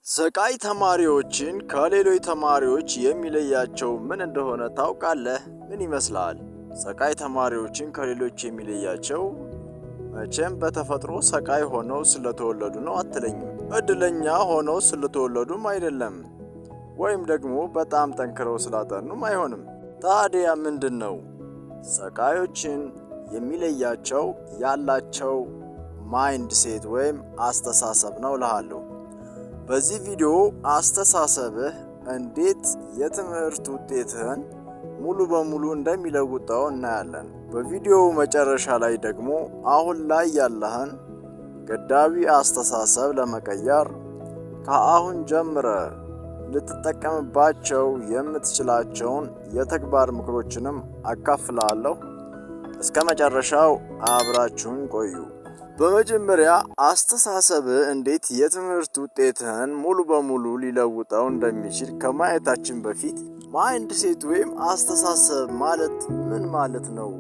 ሰቃይ ተማሪዎችን ከሌሎች ተማሪዎች የሚለያቸው ምን እንደሆነ ታውቃለህ? ምን ይመስልሃል? ሰቃይ ተማሪዎችን ከሌሎች የሚለያቸው መቼም በተፈጥሮ ሰቃይ ሆነው ስለተወለዱ ነው አትለኝም። እድለኛ ሆነው ስለተወለዱም አይደለም፣ ወይም ደግሞ በጣም ጠንክረው ስላጠኑም አይሆንም። ታዲያ ምንድን ነው? ሰቃዮችን የሚለያቸው ያላቸው mindset ወይም አስተሳሰብ ነው እልሃለሁ። በዚህ ቪዲዮ አስተሳሰብህ እንዴት የትምህርት ውጤትህን ሙሉ በሙሉ እንደሚለውጠው እናያለን። በቪዲዮው መጨረሻ ላይ ደግሞ አሁን ላይ ያለህን ገዳቢ አስተሳሰብ ለመቀየር ከአሁን ጀምረህ ልትጠቀምባቸው የምትችላቸውን የተግባር ምክሮችንም አካፍልሃለሁ። እስከ መጨረሻው አብራችሁን ቆዩ። በመጀመሪያ አስተሳሰብህ እንዴት የትምህርት ውጤትህን ሙሉ በሙሉ ሊለውጠው እንደሚችል ከማየታችን በፊት mindset ወይም አስተሳሰብ ማለት ምን ማለት ነው?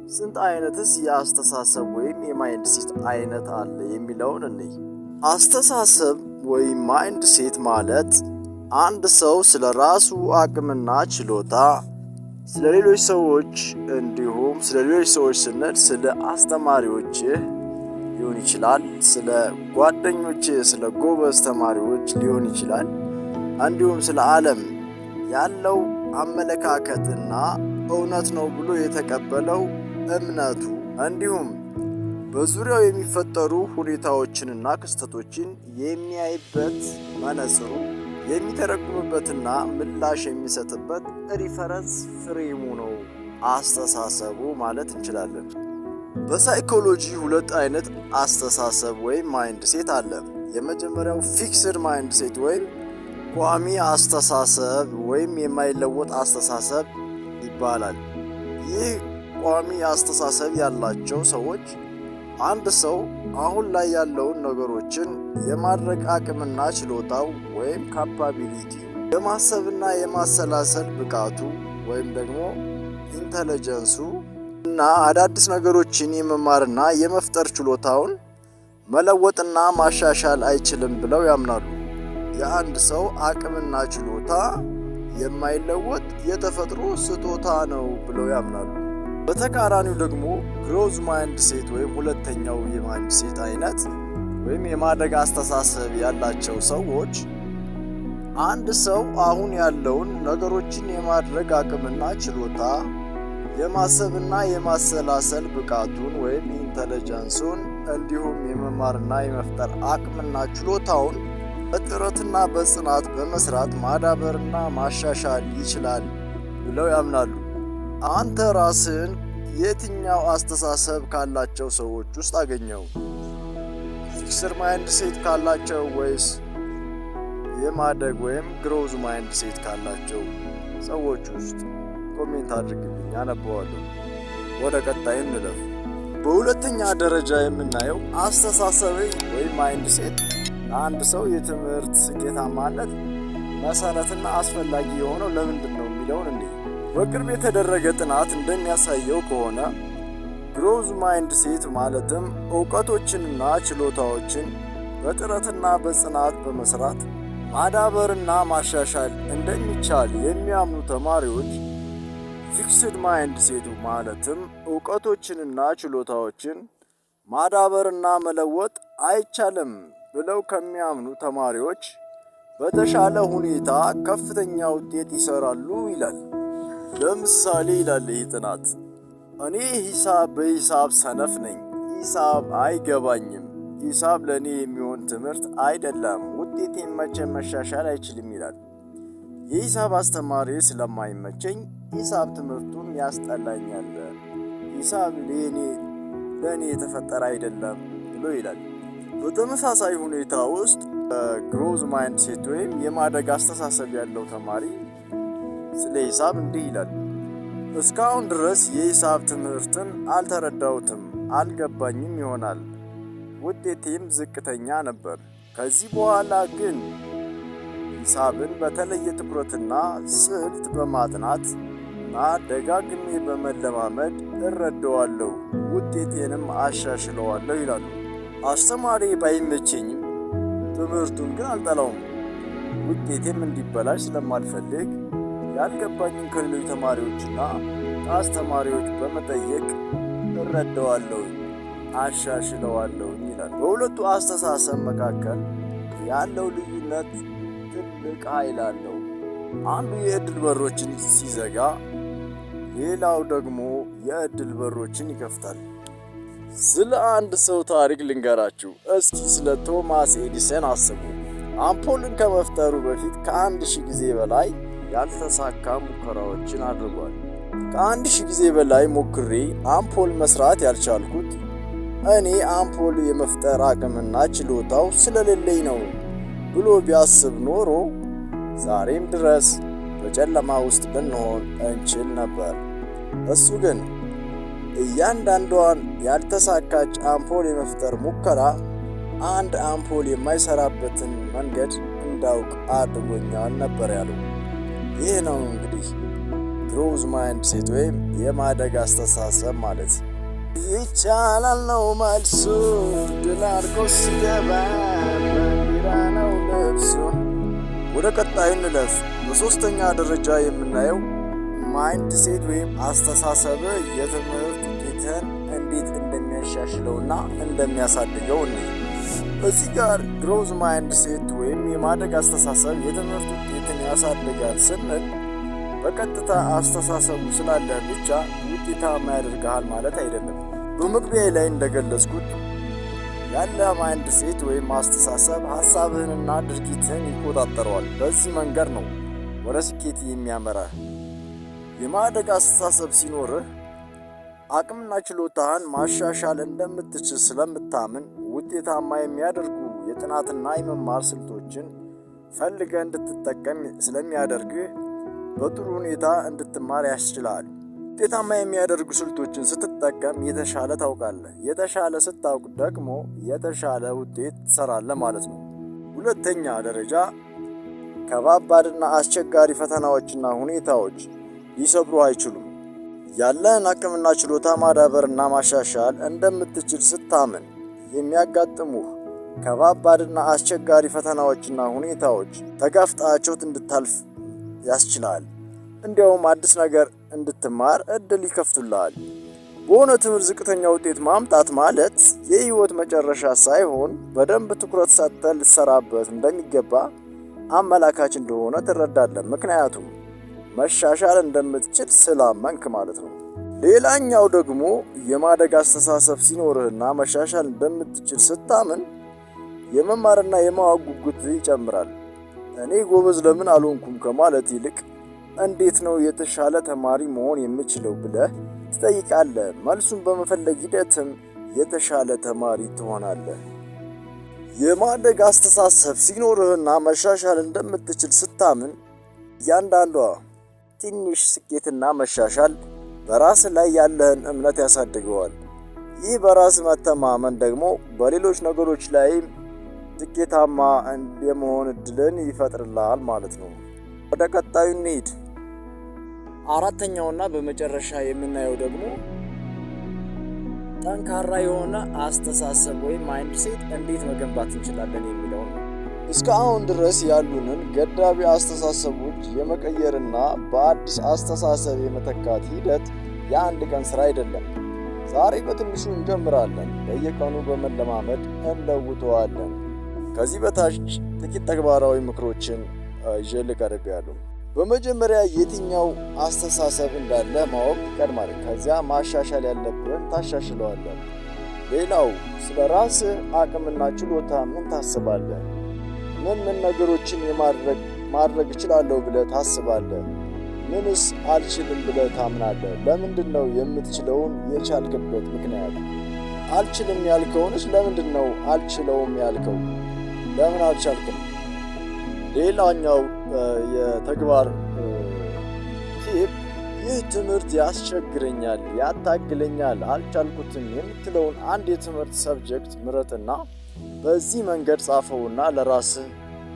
ስንት አይነትስ የአስተሳሰብ ወይም የ mindset አይነት አለ የሚለውን እንይ። አስተሳሰብ ወይም mindset ማለት አንድ ሰው ስለ ራሱ አቅምና ችሎታ፣ ስለ ሌሎች ሰዎች፣ እንዲሁም ስለ ሌሎች ሰዎች ስንል ስለ አስተማሪዎችህ ሊሆን ይችላል፣ ስለ ጓደኞችህ፣ ስለ ጎበዝ ተማሪዎች ሊሆን ይችላል፣ እንዲሁም ስለ ዓለም ያለው አመለካከትና እውነት ነው ብሎ የተቀበለው እምነቱ፣ እንዲሁም በዙሪያው የሚፈጠሩ ሁኔታዎችንና ክስተቶችን የሚያይበት መነጽሩ፣ የሚተረጉምበትና ምላሽ የሚሰጥበት reference frame ኡ ነው አስተሳሰቡ ማለት እንችላለን። በሳይኮሎጂ ሁለት አይነት አስተሳሰብ ወይም mindset አለ። የመጀመሪያው fixed mindset ወይም ቋሚ አስተሳሰብ ወይም የማይለወጥ አስተሳሰብ ይባላል። ይህ ቋሚ አስተሳሰብ ያላቸው ሰዎች አንድ ሰው አሁን ላይ ያለውን ነገሮችን የማድረግ አቅምና ችሎታው ወይም capability፣ የማሰብና የማሰላሰል ብቃቱ ወይም ደግሞ intelligence ኡ እና አዳዲስ ነገሮችን የመማርና የመፍጠር ችሎታውን መለወጥና ማሻሻል አይችልም ብለው ያምናሉ። የአንድ ሰው አቅምና ችሎታ የማይለወጥ የተፈጥሮ ስጦታ ነው ብለው ያምናሉ። በተቃራኒው ደግሞ growth mindset ወይም ሁለተኛው የ mindset አይነት ወይም የማደግ አስተሳሰብ ያላቸው ሰዎች አንድ ሰው አሁን ያለውን ነገሮችን የማድረግ አቅምና ችሎታ፣ የማሰብና የማሰላሰል ብቃቱን ወይም intelligence ኡን፣ እንዲሁም የመማርና የመፍጠር አቅምና ችሎታውን በጥረትና በጽናት በመስራት ማዳበርና ማሻሻል ይችላል ብለው ያምናሉ። አንተ ራስህን የትኛው አስተሳሰብ ካላቸው ሰዎች ውስጥ አገኘኸው? Fixed mindset ካላቸው ወይስ የማደግ ወይም growth mindset ካላቸው ሰዎች ውስጥ? Comment አድርግልኝ፣ አነበዋለሁ። ወደ ቀጣይ እንለፍ። በሁለተኛ ደረጃ የምናየው አስተሳሰብ ወይም mindset ለአንድ ሰው የትምህርት ስኬታማነት መሰረትና አስፈላጊ የሆነው ለምንድን ነው የሚለውን እንይ። በቅርብ የተደረገ ጥናት እንደሚያሳየው ከሆነ growth mindset ማለትም እውቀቶችንና ችሎታዎችን በጥረትና በጽናት በመስራት ማዳበርና ማሻሻል እንደሚቻል የሚያምኑ ተማሪዎች fixed mindset ኡ ማለትም እውቀቶችንና ችሎታዎችን ማዳበርና መለወጥ አይቻልም ብለው ከሚያምኑ ተማሪዎች በተሻለ ሁኔታ ከፍተኛ ውጤት ይሰራሉ ይላል። ለምሳሌ ይላል ይህ ጥናት፣ እኔ ሂሳብ በሂሳብ ሰነፍ ነኝ፣ ሂሳብ አይገባኝም፣ ሂሳብ ለእኔ የሚሆን ትምህርት አይደለም፣ ውጤቴን መቼም መሻሻል አይችልም ይላል። የሂሳብ አስተማሪ ስለማይመቸኝ ሂሳብ ትምህርቱም ያስጠላኛል፣ ሂሳብ ለእኔ የተፈጠረ አይደለም ብሎ ይላል። በተመሳሳይ ሁኔታ ውስጥ growth mindset ወይም የማደግ አስተሳሰብ ያለው ተማሪ ስለ ሂሳብ እንዲህ ይላል። እስካሁን ድረስ የሂሳብ ትምህርትን አልተረዳሁትም፣ አልገባኝም ይሆናል። ውጤቴም ዝቅተኛ ነበር። ከዚህ በኋላ ግን ሂሳብን በተለየ ትኩረትና ስልት በማጥናት እና ደጋግሜ በመለማመድ እረዳዋለሁ፣ ውጤቴንም አሻሽለዋለሁ ይላሉ። አስተማሪ ባይመቸኝም ትምህርቱን ግን አልጠላውም። ውጤቴም እንዲበላሽ ስለማልፈልግ ያልገባኝን ከሌሎች ተማሪዎችና ከአስተማሪዎች በመጠየቅ እረዳዋለሁኝ፣ አሻሽለዋለሁኝ ይላል። በሁለቱ አስተሳሰብ መካከል ያለው ልዩነት ትልቅ ኃይል አለው። አንዱ የእድል በሮችን ሲዘጋ፣ ሌላው ደግሞ የእድል በሮችን ይከፍታል። ስለ አንድ ሰው ታሪክ ልንገራችሁ። እስኪ ስለ ቶማስ ኤዲሰን አስቡ። አምፖልን ከመፍጠሩ በፊት ከ1000 ጊዜ በላይ ያልተሳካ ሙከራዎችን አድርጓል። ከ1000 ጊዜ በላይ ሞክሬ አምፖል መስራት ያልቻልኩት እኔ አምፖል የመፍጠር አቅምና ችሎታው ስለሌለኝ ነው ብሎ ቢያስብ ኖሮ ዛሬም ድረስ በጨለማ ውስጥ ልንሆን እንችል ነበር። እሱ ግን እያንዳንዷን ያልተሳካች አምፖል የመፍጠር ሙከራ አንድ አምፖል የማይሰራበትን መንገድ እንዳውቅ አድርጎኛል ነበር ያለው። ይህ ነው እንግዲህ growth mindset ወይም የማደግ አስተሳሰብ ማለት። ይቻላል ነው መልሱ፣ ድል አድርጎ ሲገባ ባንዲራ ነው ልብሱ። ወደ ቀጣዩ እንለፍ። በሶስተኛ ደረጃ የምናየው mindset ወይም አስተሳሰብ የትምህርት ውጤትህን እንዴት እንደሚያሻሽለውና እንደሚያሳድገው እንይ። እዚህ ጋር growth mindset ወይም የማደግ አስተሳሰብ የትምህርት ውጤትን ያሳድጋል ስንል በቀጥታ አስተሳሰቡ ስላለህ ብቻ ውጤታማ ያደርግሃል ማለት አይደለም። በመግቢያ ላይ እንደገለጽኩት ያለህ mindset ወይም አስተሳሰብ ሀሳብህንና ድርጊትህን ይቆጣጠረዋል። በዚህ መንገድ ነው ወደ ስኬት የሚያመራህ። የማደግ አስተሳሰብ ሲኖርህ አቅምና ችሎታህን ማሻሻል እንደምትችል ስለምታምን ውጤታማ የሚያደርጉ የጥናትና የመማር ስልቶችን ፈልገህ እንድትጠቀም ስለሚያደርግህ በጥሩ ሁኔታ እንድትማር ያስችልሃል። ውጤታማ የሚያደርጉ ስልቶችን ስትጠቀም የተሻለ ታውቃለህ። የተሻለ ስታውቅ ደግሞ የተሻለ ውጤት ትሰራለህ ማለት ነው። ሁለተኛ ደረጃ፣ ከባባድና አስቸጋሪ ፈተናዎችና ሁኔታዎች ሊሰብሩ አይችሉም። ያለህን አቅምና ችሎታ ማዳበርና ማሻሻል እንደምትችል ስታምን የሚያጋጥሙህ ከባባድና አስቸጋሪ ፈተናዎችና ሁኔታዎች ተጋፍጣቸው እንድታልፍ ያስችላል። እንዲያውም አዲስ ነገር እንድትማር እድል ይከፍቱልሃል። በሆነ ትምህርት ዝቅተኛ ውጤት ማምጣት ማለት የህይወት መጨረሻ ሳይሆን በደንብ ትኩረት ሰጥተህ ልትሰራበት እንደሚገባ አመላካች እንደሆነ ትረዳለህ። ምክንያቱም መሻሻል እንደምትችል ስላመንክ ማለት ነው። ሌላኛው ደግሞ የማደግ አስተሳሰብ ሲኖርህና መሻሻል እንደምትችል ስታምን የመማርና የማወቅ ጉጉት ይጨምራል። እኔ ጎበዝ ለምን አልሆንኩም ከማለት ይልቅ እንዴት ነው የተሻለ ተማሪ መሆን የምችለው ብለህ ትጠይቃለህ። መልሱን በመፈለግ ሂደትም የተሻለ ተማሪ ትሆናለህ። የማደግ አስተሳሰብ ሲኖርህና መሻሻል እንደምትችል ስታምን እያንዳንዷ ትንሽ ስኬትና መሻሻል በራስ ላይ ያለህን እምነት ያሳድገዋል። ይህ በራስ መተማመን ደግሞ በሌሎች ነገሮች ላይም ስኬታማ የመሆን እድልን ይፈጥርልሃል ማለት ነው። ወደ ቀጣዩ እንሂድ። አራተኛውና በመጨረሻ የምናየው ደግሞ ጠንካራ የሆነ አስተሳሰብ ወይም mindset እንዴት መገንባት እንችላለን የሚለው ነው። እስከ አሁን ድረስ ያሉንን ገዳቢ አስተሳሰቦች የመቀየርና በአዲስ አስተሳሰብ የመተካት ሂደት የአንድ ቀን ስራ አይደለም። ዛሬ በትንሹ እንጀምራለን፣ በየቀኑ በመለማመድ እንለውጠዋለን። ከዚህ በታች ጥቂት ተግባራዊ ምክሮችን ይዤ ቀርቤያለሁ። በመጀመሪያ የትኛው አስተሳሰብ እንዳለ ማወቅ ይቀድማል። ከዚያ ማሻሻል ያለብህን ታሻሽለዋለህ። ሌላው ስለ ራስህ አቅምና ችሎታ ምን ታስባለህ? ምን ምን ነገሮችን ማድረግ እችላለሁ ብለህ ታስባለህ? ምንስ አልችልም ብለህ ታምናለህ? ለምንድን ነው የምትችለውን የቻልክበት ምክንያት? አልችልም ያልከውንስ ለምንድን ነው አልችለውም ያልከው? ለምን አልቻልክም? ሌላኛው የተግባር tip፣ ይህ ትምህርት ያስቸግረኛል፣ ያታግለኛል፣ አልቻልኩትም የምትለውን አንድ የትምህርት subject ምረጥና በዚህ መንገድ ጻፈውና ለራስህ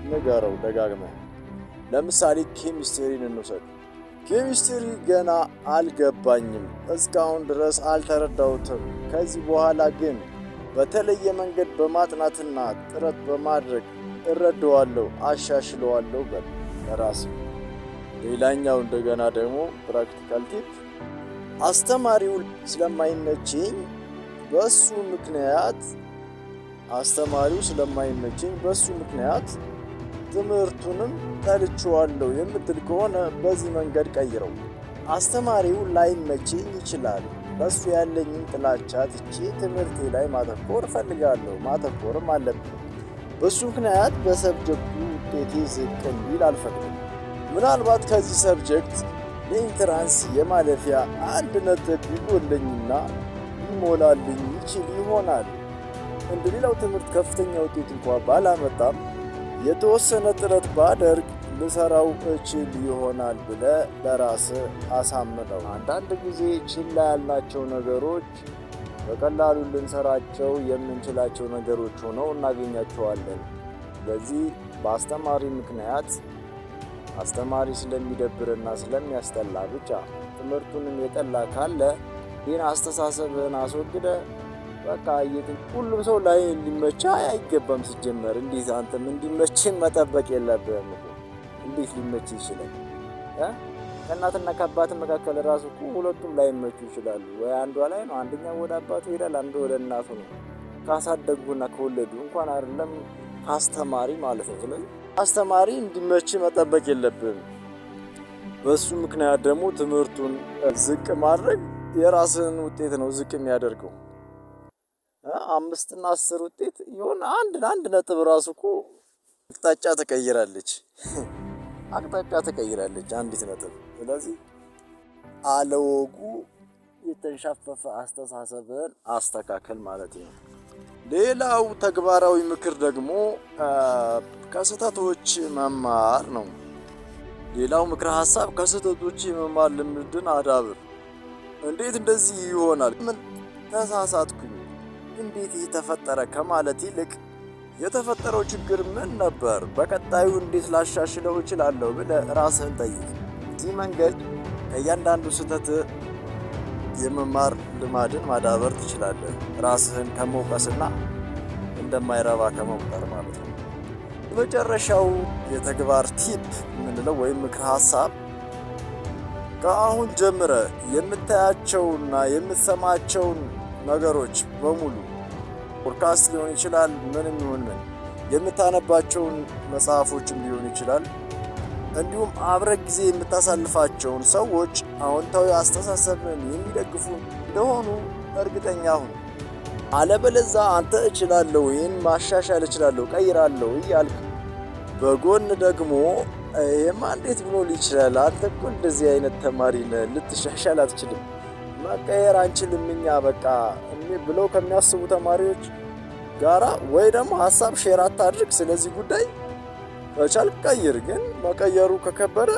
ንገረው ደጋግመህ። ለምሳሌ ኬሚስትሪን እንውሰድ። ኬሚስትሪ ገና አልገባኝም፣ እስካሁን ድረስ አልተረዳሁትም። ከዚህ በኋላ ግን በተለየ መንገድ በማጥናትና ጥረት በማድረግ እረዳዋለሁ፣ አሻሽለዋለሁ በል ለራስህ። ሌላኛው እንደገና ደግሞ practical tip፣ አስተማሪው ስለማይመቸኝ በሱ ምክንያት አስተማሪው ስለማይመቸኝ በሱ ምክንያት ትምህርቱንም ጠልቼዋለሁ የምትል ከሆነ በዚህ መንገድ ቀይረው። አስተማሪው ላይመቸኝ ይችላል። በሱ ያለኝን ጥላቻ ትቼ ትምህርቴ ላይ ማተኮር እፈልጋለሁ፣ ማተኮርም አለብኝ። በሱ ምክንያት በ subject ኡ ውጤቴ ዝቅ እንዲል አልፈቅድም። ምናልባት ከዚህ subject ለ entrance የማለፊያ 1 ነጥብ ቢጎለኝና ሊሞላልኝ ይችል ይሆናል። እንደ ሌላው ትምህርት ከፍተኛ ውጤት እንኳ ባላመጣም የተወሰነ ጥረት ባደርግ ልሰራው እችል ይሆናል ብለህ ለራስህ አሳምነው። አንዳንድ ጊዜ ችላ ያልናቸው ነገሮች በቀላሉ ልንሰራቸው የምንችላቸው ነገሮች ሆነው እናገኛቸዋለን። ስለዚህ በአስተማሪ ምክንያት፣ አስተማሪ ስለሚደብርና ስለሚያስጠላ ብቻ ትምህርቱንም የጠላ ካለ ይህን አስተሳሰብህን አስወግደህ በቃ ሁሉም ሰው ላይ ሊመችህ አይገባም። ሲጀመር እንዴት አንተም እንዲመችህ መጠበቅ የለብህም እኮ። እንዴት ሊመችህ ይችላል? ከእናትና ከአባት መካከል ራሱ እኮ ሁለቱም ላይመቹ ይችላሉ። ወይ አንዷ ላይ ነው፣ አንደኛው ወደ አባቱ ይሄዳል፣ አንዱ ወደ እናቱ ነው። ካሳደጉና ከወለዱ እንኳን አይደለም ከአስተማሪ ማለት ነው። ስለዚህ አስተማሪ እንዲመች መጠበቅ የለብህም። በሱ ምክንያት ደግሞ ትምህርቱን ዝቅ ማድረግ የራስህን ውጤት ነው ዝቅ የሚያደርገው። 5ና 10 ውጤት የሆነ አንድ አንድ ነጥብ ራሱ እኮ አቅጣጫ ትቀይራለች። አቅጣጫ ትቀይራለች አንዲት ነጥብ። ስለዚህ አለወጉ የተንሻፈፈ አስተሳሰብን አስተካከል ማለት ነው። ሌላው ተግባራዊ ምክር ደግሞ ከስህተቶች መማር ነው። ሌላው ምክረ ሀሳብ ከስህተቶች የመማር ልምድን አዳብር። እንዴት እንደዚህ ይሆናል? ምን ተሳሳትኩኝ? እንዴት ይህ ተፈጠረ? ከማለት ይልቅ የተፈጠረው ችግር ምን ነበር? በቀጣዩ እንዴት ላሻሽለው እችላለሁ ብለህ ራስህን ጠይቅ። በዚህ መንገድ ከእያንዳንዱ ስህተት የመማር ልማድን ማዳበር ትችላለህ። ራስህን ከመውቀስና እንደማይረባ ከመቁጠር ማለት ነው። የመጨረሻው የተግባር tip የምንለው ወይም ምክረ ሀሳብ፣ ከአሁን ጀምረህ የምታያቸውና የምትሰማቸውን ነገሮች በሙሉ፣ ፖድካስት ሊሆን ይችላል፣ ምንም ይሁን ምን፣ የምታነባቸውን መጽሐፎችም ሊሆን ይችላል። እንዲሁም አብረህ ጊዜ የምታሳልፋቸውን ሰዎች አዎንታዊ አስተሳሰብን የሚደግፉ እንደሆኑ እርግጠኛ ሁን። አለበለዛ አንተ እችላለሁ፣ ይህን ማሻሻል እችላለሁ፣ ቀይራለሁ እያልክ በጎን ደግሞ ይሄማ እንዴት ብሎ ይችላል? አንተ እኮ እንደዚህ አይነት ተማሪ ነህ፣ ልትሻሻል አትችልም፣ መቀየር አንችልም እኛ በቃ ብለው ከሚያስቡ ተማሪዎች ጋራ ወይ ደግሞ ሀሳብ share አታድርግ ስለዚህ ጉዳይ። ከቻልክ ቀይር፣ ግን መቀየሩ ከከበደ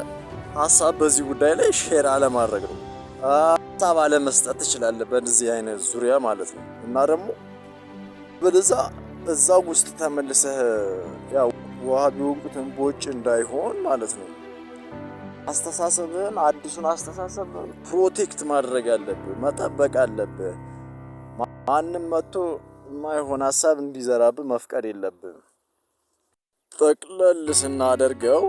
ሀሳብ በዚህ ጉዳይ ላይ share አለማድረግ ነው። ሀሳብ አለመስጠት ትችላለህ በዚህ አይነት ዙሪያ ማለት ነው። እና ደግሞ በለዛ እዛው ውስጥ ተመልሰህ ያው ውሃ ቢወቅጡት እምቦጭ እንዳይሆን ማለት ነው። አስተሳሰብህን፣ አዲሱን አስተሳሰብ protect ማድረግ አለብህ፣ መጠበቅ አለብህ። ማንም መጥቶ የማይሆን ሀሳብ እንዲዘራብህ መፍቀድ የለብህም። ጠቅለል ስናደርገው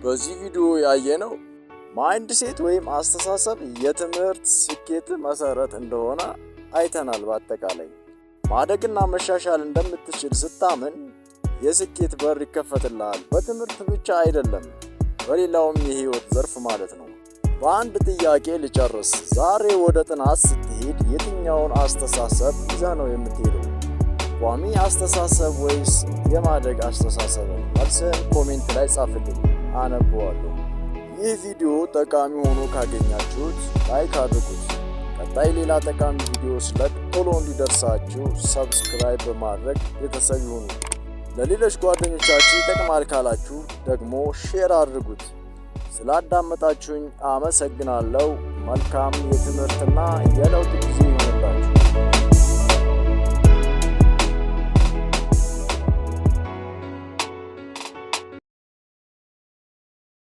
በዚህ ቪዲዮ ያየነው mindset ወይም አስተሳሰብ የትምህርት ስኬት መሰረት እንደሆነ አይተናል። በአጠቃላይ ማደግና መሻሻል እንደምትችል ስታምን የስኬት በር ይከፈትልሃል። በትምህርት ብቻ አይደለም፣ በሌላውም የህይወት ዘርፍ ማለት ነው። በአንድ ጥያቄ ልጨርስ። ዛሬ ወደ ጥናት ስትሄድ የትኛውን አስተሳሰብ ይዘህ ነው የምትሄደው? ቋሚ አስተሳሰብ ወይስ የማደግ አስተሳሰብ? መልስህን comment ላይ ጻፍልኝ፣ አነበዋለሁ። ይህ ቪዲዮ ጠቃሚ ሆኖ ካገኛችሁት like አድርጉት። ቀጣይ ሌላ ጠቃሚ ቪዲዮ ስለቅ ቶሎ እንዲደርሳችሁ subscribe በማድረግ ቤተሰብ ይሁኑ። ለሌሎች ጓደኞቻችሁ ይጠቅማል ካላችሁ ደግሞ share አድርጉት። ስላዳመጣችሁኝ አመሰግናለሁ። መልካም የትምህርትና የለውጥ ጊዜ።